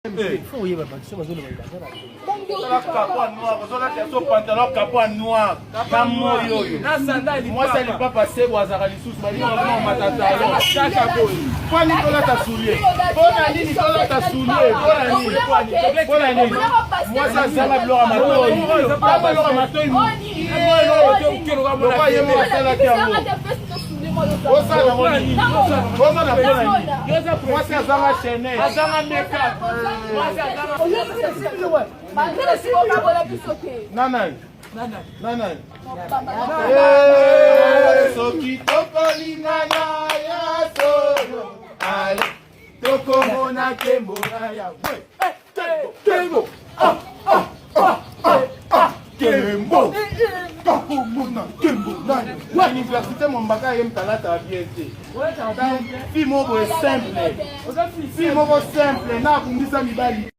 Faut oyeba bato so bazoloba baza na Tala kapo ya noir, ozolata so pantalon kapo ya noir na moi oyo. Mwasi ya lipapa sebo azalaka lisusu balinga bakoma mata talon. Mpo nini tolata soulier? Mpo na nini tolata soulier? Mpo na nini? Mpo na nini? Mwasi azanga biloko ya matoi. Tala biloko ya matoi. Lokola ye moko asalaki yango. Osala yango nini? Osala mpo na nini? Mwasi azanga chaînette. Azanga makeup. Nanani? Nanani? Soki tokolingana ya solo, ale tokomona nkembo na Yawe. Nkembo! Ah, ah, ah, ah, ah, nkembo! Tokomona nkembo na Yawe. Université Mombaka ye mtalata bien te. Fille moko boye simple. Fille moko simple na abundisa mibali.